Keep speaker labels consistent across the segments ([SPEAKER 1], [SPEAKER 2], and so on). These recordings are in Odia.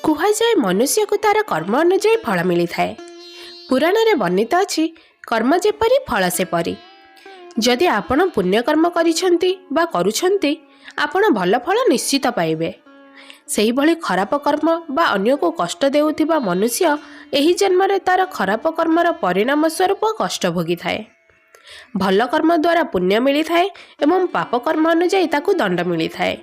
[SPEAKER 1] କୁହାଯାଏ, ମନୁଷ୍ୟକୁ ତାର କର୍ମ ଅନୁଯାୟୀ ଫଳ ମିଳିଥାଏ। ପୁରାଣରେ ବର୍ଣ୍ଣିତ ଅଛି, କର୍ମ ଯେପରି ଫଳ ସେପରି। ଯଦି ଆପଣ ପୁଣ୍ୟକର୍ମ କରିଛନ୍ତି ବା କରୁଛନ୍ତି, ଆପଣ ଭଲ ଫଳ ନିଶ୍ଚିତ ପାଇବେ। ସେହିଭଳି ଖରାପ କର୍ମ ବା ଅନ୍ୟକୁ କଷ୍ଟ ଦେଉଥିବା ମନୁଷ୍ୟ ଏହି ଜନ୍ମରେ ତାର ଖରାପ କର୍ମର ପରିଣାମ ସ୍ୱରୂପ କଷ୍ଟ ଭୋଗିଥାଏ। ଭଲ କର୍ମ ଦ୍ୱାରା ପୁଣ୍ୟ ମିଳିଥାଏ ଏବଂ ପାପ କର୍ମ ଅନୁଯାୟୀ ତାକୁ ଦଣ୍ଡ ମିଳିଥାଏ।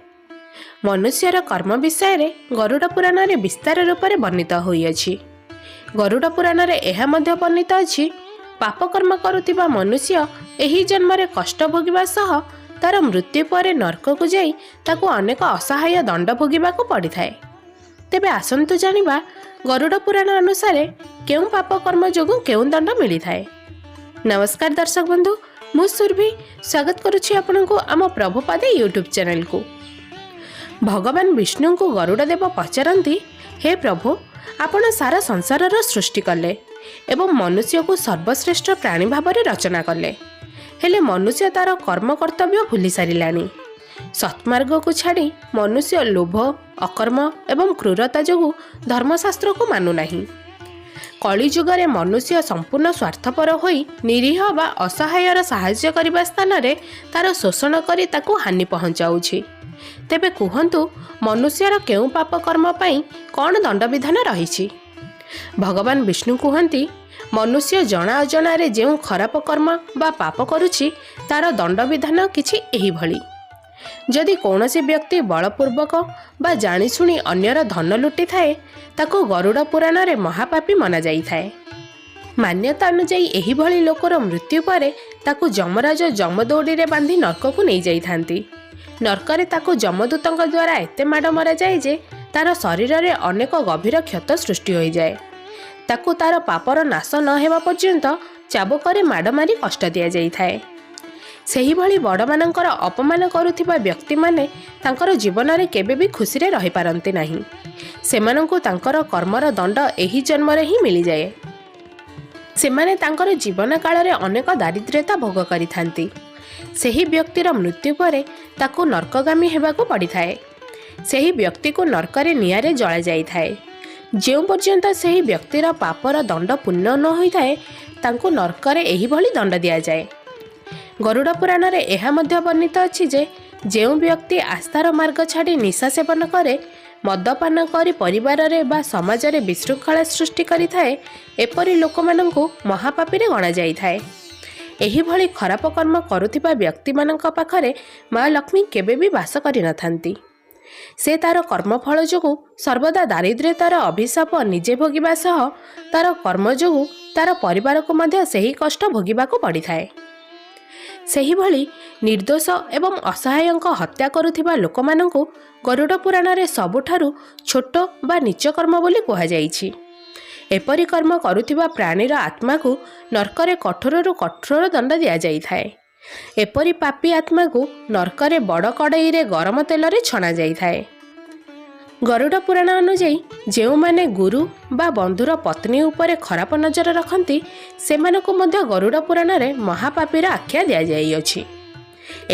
[SPEAKER 1] ମନୁଷ୍ୟର କର୍ମ ବିଷୟରେ ଗରୁଡ଼ ପୁରାଣରେ ବିସ୍ତାର ରୂପରେ ବର୍ଣ୍ଣିତ ହୋଇଅଛି। ଗରୁଡ଼ ପୁରାଣରେ ଏହା ମଧ୍ୟ ବର୍ଣ୍ଣିତ ଅଛି, ପାପ କର୍ମ କରୁଥିବା ମନୁଷ୍ୟ ଏହି ଜନ୍ମରେ କଷ୍ଟ ଭୋଗିବା ସହ ତାର ମୃତ୍ୟୁ ପରେ ନର୍କକୁ ଯାଇ ତାକୁ ଅନେକ ଅସହାୟ ଦଣ୍ଡ ଭୋଗିବାକୁ ପଡ଼ିଥାଏ। ତେବେ ଆସନ୍ତୁ ଜାଣିବା, ଗରୁଡ଼ ପୁରାଣ ଅନୁସାରେ କେଉଁ ପାପ କର୍ମ ଯୋଗୁଁ କେଉଁ ଦଣ୍ଡ ମିଳିଥାଏ। ନମସ୍କାର ଦର୍ଶକ ବନ୍ଧୁ, ମୁଁ ସୁରଭି ସ୍ୱାଗତ କରୁଛି ଆପଣଙ୍କୁ ଆମ ପ୍ରଭୁପାଦେ ୟୁଟ୍ୟୁବ୍ ଚ୍ୟାନେଲକୁ। ଭଗବାନ ବିଷ୍ଣୁଙ୍କୁ ଗରୁଡ଼ ଦେବ ପଚାରନ୍ତି, ହେ ପ୍ରଭୁ, ଆପଣ ସାରା ସଂସାରର ସୃଷ୍ଟି କଲେ ଏବଂ ମନୁଷ୍ୟକୁ ସର୍ବଶ୍ରେଷ୍ଠ ପ୍ରାଣୀ ଭାବରେ ରଚନା କଲେ। ହେଲେ ମନୁଷ୍ୟ ତାର କର୍ମ କର୍ତ୍ତବ୍ୟ ଭୁଲି ସାରିଲାଣି। ସତ୍ମାର୍ଗକୁ ଛାଡ଼ି ମନୁଷ୍ୟ ଲୋଭ, ଅକର୍ମ ଏବଂ କ୍ରୂରତା ଯୋଗୁଁ ଧର୍ମଶାସ୍ତ୍ରକୁ ମାନୁନାହିଁ। କଳିଯୁଗରେ ମନୁଷ୍ୟ ସମ୍ପୂର୍ଣ୍ଣ ସ୍ୱାର୍ଥପର ହୋଇ ନିରୀହ ବା ଅସହାୟର ସାହାଯ୍ୟ କରିବା ସ୍ଥାନରେ ତାର ଶୋଷଣ କରି ତାକୁ ହାନି ପହଞ୍ଚାଉଛି। ତେବେ କୁହନ୍ତୁ, ମନୁଷ୍ୟର କେଉଁ ପାପ କର୍ମ ପାଇଁ କ'ଣ ଦଣ୍ଡବିଧାନ ରହିଛି? ଭଗବାନ ବିଷ୍ଣୁ କୁହନ୍ତି, ମନୁଷ୍ୟ ଜଣା ଅଜଣାରେ ଯେଉଁ ଖରାପ କର୍ମ ବା ପାପ କରୁଛି, ତାର ଦଣ୍ଡବିଧାନ କିଛି ଏହିଭଳି। ଯଦି କୌଣସି ବ୍ୟକ୍ତି ବଳପୂର୍ବକ ବା ଜାଣିଶୁଣି ଅନ୍ୟର ଧନ ଲୁଟିଥାଏ, ତାକୁ ଗରୁଡ଼ ପୁରାଣରେ ମହାପାପୀ ମନାଯାଇଥାଏ। ମାନ୍ୟତା ଅନୁଯାୟୀ ଏହିଭଳି ଲୋକର ମୃତ୍ୟୁ ପରେ ତାକୁ ଯମରାଜ ଯମଦଉଡ଼ିରେ ବାନ୍ଧି ନର୍କକୁ ନେଇଯାଇଥାନ୍ତି। ନର୍କରେ ତାକୁ ଯମଦୂତଙ୍କ ଦ୍ୱାରା ଏତେ ମାଡ଼ ମରାଯାଏ ଯେ ତାର ଶରୀରରେ ଅନେକ ଗଭୀର କ୍ଷତ ସୃଷ୍ଟି ହୋଇଯାଏ। ତାକୁ ତାର ପାପର ନାଶ ନ ହେବା ପର୍ଯ୍ୟନ୍ତ ଚାବୁକରେ ମାଡ଼ ମାରି କଷ୍ଟ ଦିଆଯାଇଥାଏ। ସେହିଭଳି ବଡ଼ମାନଙ୍କର ଅପମାନ କରୁଥିବା ବ୍ୟକ୍ତିମାନେ ତାଙ୍କର ଜୀବନରେ କେବେ ବି ଖୁସିରେ ରହିପାରନ୍ତି ନାହିଁ। ସେମାନଙ୍କୁ ତାଙ୍କର କର୍ମର ଦଣ୍ଡ ଏହି ଜନ୍ମରେ ହିଁ ମିଳିଯାଏ। ସେମାନେ ତାଙ୍କର ଜୀବନ କାଳରେ ଅନେକ ଦାରିଦ୍ର୍ୟତା ଭୋଗ କରିଥାନ୍ତି। ସେହି ବ୍ୟକ୍ତିର ମୃତ୍ୟୁ ପରେ ତାକୁ ନର୍କଗାମୀ ହେବାକୁ ପଡ଼ିଥାଏ। ସେହି ବ୍ୟକ୍ତିକୁ ନର୍କରେ ନିଆଁରେ ଜଳାଯାଇଥାଏ। ଯେଉଁ ପର୍ଯ୍ୟନ୍ତ ସେହି ବ୍ୟକ୍ତିର ପାପର ଦଣ୍ଡ ପୂର୍ଣ୍ଣ ନ ହୋଇଥାଏ, ତାଙ୍କୁ ନର୍କରେ ଏହିଭଳି ଦଣ୍ଡ ଦିଆଯାଏ। ଗରୁଡ଼ ପୁରାଣରେ ଏହା ମଧ୍ୟ ବର୍ଣ୍ଣିତ ଅଛି ଯେ ଯେଉଁ ବ୍ୟକ୍ତି ଆସ୍ଥାର ମାର୍ଗ ଛାଡ଼ି ନିଶା ସେବନ କରେ, ମଦପାନ କରି ପରିବାରରେ ବା ସମାଜରେ ବିଶୃଙ୍ଖଳା ସୃଷ୍ଟି କରିଥାଏ, ଏପରି ଲୋକମାନଙ୍କୁ ମହାପାପୀରେ ଗଣାଯାଇଥାଏ। ଏହିଭଳି ଖରାପ କର୍ମ କରୁଥିବା ବ୍ୟକ୍ତିମାନଙ୍କ ପାଖରେ ମା ଲକ୍ଷ୍ମୀ କେବେ ବି ବାସ କରିନଥାନ୍ତି। ସେ ତାର କର୍ମଫଳ ଯୋଗୁଁ ସର୍ବଦା ଦାରିଦ୍ର୍ୟତାର ଅଭିଶାପ ନିଜେ ଭୋଗିବା ସହ ତାର କର୍ମ ଯୋଗୁଁ ତାର ପରିବାରକୁ ମଧ୍ୟ ସେହି କଷ୍ଟ ଭୋଗିବାକୁ ପଡ଼ିଥାଏ। ସେହିଭଳି ନିର୍ଦ୍ଦୋଷ ଏବଂ ଅସହାୟଙ୍କ ହତ୍ୟା କରୁଥିବା ଲୋକମାନଙ୍କୁ ଗରୁଡ଼ ପୁରାଣରେ ସବୁଠାରୁ ଛୋଟ ବା ନୀଚ କର୍ମ ବୋଲି କୁହାଯାଇଛି। ଏପରି କର୍ମ କରୁଥିବା ପ୍ରାଣୀର ଆତ୍ମାକୁ ନର୍କରେ କଠୋରରୁ କଠୋର ଦଣ୍ଡ ଦିଆଯାଇଥାଏ। ଏପରି ପାପୀ ଆତ୍ମାକୁ ନର୍କରେ ବଡ଼ କଡ଼େଇରେ ଗରମ ତେଲରେ ଛଣାଯାଇଥାଏ। ଗରୁଡ଼ ପୁରାଣ ଅନୁଯାୟୀ ଯେଉଁମାନେ ଗୁରୁ ବା ବନ୍ଧୁର ପତ୍ନୀ ଉପରେ ଖରାପ ନଜର ରଖନ୍ତି, ସେମାନଙ୍କୁ ମଧ୍ୟ ଗରୁଡ଼ ପୁରାଣରେ ମହାପାପୀର ଆଖ୍ୟା ଦିଆଯାଇଅଛି।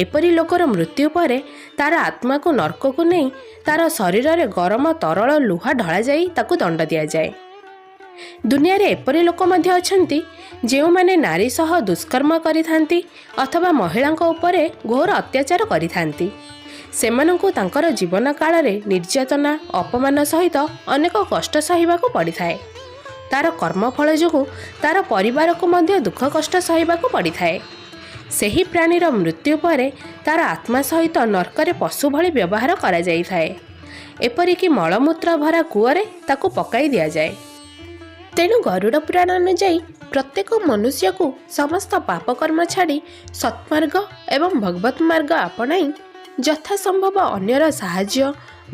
[SPEAKER 1] ଏପରି ଲୋକର ମୃତ୍ୟୁ ପରେ ତାର ଆତ୍ମାକୁ ନର୍କକୁ ନେଇ ତାର ଶରୀରରେ ଗରମ ତରଳ ଲୁହା ଢଳାଯାଇ ତାକୁ ଦଣ୍ଡ ଦିଆଯାଏ। ଦୁନିଆରେ ଏପରି ଲୋକ ମଧ୍ୟ ଅଛନ୍ତି, ଯେଉଁମାନେ ନାରୀ ସହ ଦୁଷ୍କର୍ମ କରିଥାନ୍ତି ଅଥବା ମହିଳାଙ୍କ ଉପରେ ଘୋର ଅତ୍ୟାଚାର କରିଥାନ୍ତି। ସେମାନଙ୍କୁ ତାଙ୍କର ଜୀବନ କାଳରେ ନିର୍ଯାତନା, ଅପମାନ ସହିତ ଅନେକ କଷ୍ଟ ସହିବାକୁ ପଡ଼ିଥାଏ। ତାର କର୍ମଫଳ ଯୋଗୁଁ ତାର ପରିବାରକୁ ମଧ୍ୟ ଦୁଃଖ କଷ୍ଟ ସହିବାକୁ ପଡ଼ିଥାଏ। ସେହି ପ୍ରାଣୀର ମୃତ୍ୟୁ ପରେ ତାର ଆତ୍ମା ସହିତ ନର୍କରେ ପଶୁ ଭଳି ବ୍ୟବହାର କରାଯାଇଥାଏ। ଏପରିକି ମଳମୂତ୍ର ଭରା କୂଅରେ ତାକୁ ପକାଇ ଦିଆଯାଏ। ତେଣୁ ଗରୁଡ଼ ପୁରାଣ ଅନୁଯାୟୀ ପ୍ରତ୍ୟେକ ମନୁଷ୍ୟକୁ ସମସ୍ତ ପାପକର୍ମ ଛାଡ଼ି ସତ୍ମାର୍ଗ ଏବଂ ଭଗବତ ମାର୍ଗ ଆପଣାଇ ଯଥାସମ୍ଭବ ଅନ୍ୟର ସାହାଯ୍ୟ,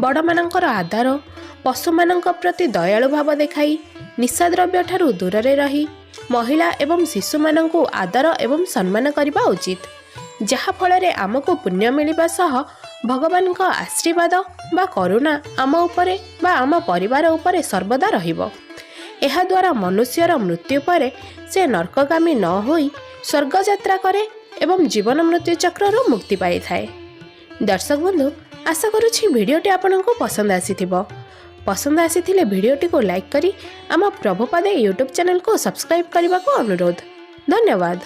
[SPEAKER 1] ବଡ଼ମାନଙ୍କର ଆଦର, ପଶୁମାନଙ୍କ ପ୍ରତି ଦୟାଳୁ ଭାବ ଦେଖାଇ, ନିଶାଦ୍ରବ୍ୟ ଠାରୁ ଦୂରରେ ରହି ମହିଳା ଏବଂ ଶିଶୁମାନଙ୍କୁ ଆଦର ଏବଂ ସମ୍ମାନ କରିବା ଉଚିତ, ଯାହାଫଳରେ ଆମକୁ ପୁଣ୍ୟ ମିଳିବା ସହ ଭଗବାନଙ୍କ ଆଶୀର୍ବାଦ ବା କରୁଣା ଆମ ଉପରେ ବା ଆମ ପରିବାର ଉପରେ ସର୍ବଦା ରହିବ। ଏହାଦ୍ୱାରା ମନୁଷ୍ୟର ମୃତ୍ୟୁ ପରେ ସେ ନର୍କଗାମୀ ନ ହୋଇ ସ୍ୱର୍ଗ ଯାତ୍ରା କରେ ଏବଂ ଜୀବନ ମୃତ୍ୟୁ ଚକ୍ରରୁ ମୁକ୍ତି ପାଇଥାଏ। ଦର୍ଶକ ବନ୍ଧୁ, ଆଶା କରୁଛି ଭିଡ଼ିଓଟି ଆପଣଙ୍କୁ ପସନ୍ଦ ଆସିଥିବ। ପସନ୍ଦ ଆସିଥିଲେ ଭିଡ଼ିଓଟିକୁ ଲାଇକ୍ କରି ଆମ ପ୍ରଭୁପାଦ ୟୁଟ୍ୟୁବ୍ ଚ୍ୟାନେଲକୁ ସବସ୍କ୍ରାଇବ୍ କରିବାକୁ ଅନୁରୋଧ। ଧନ୍ୟବାଦ।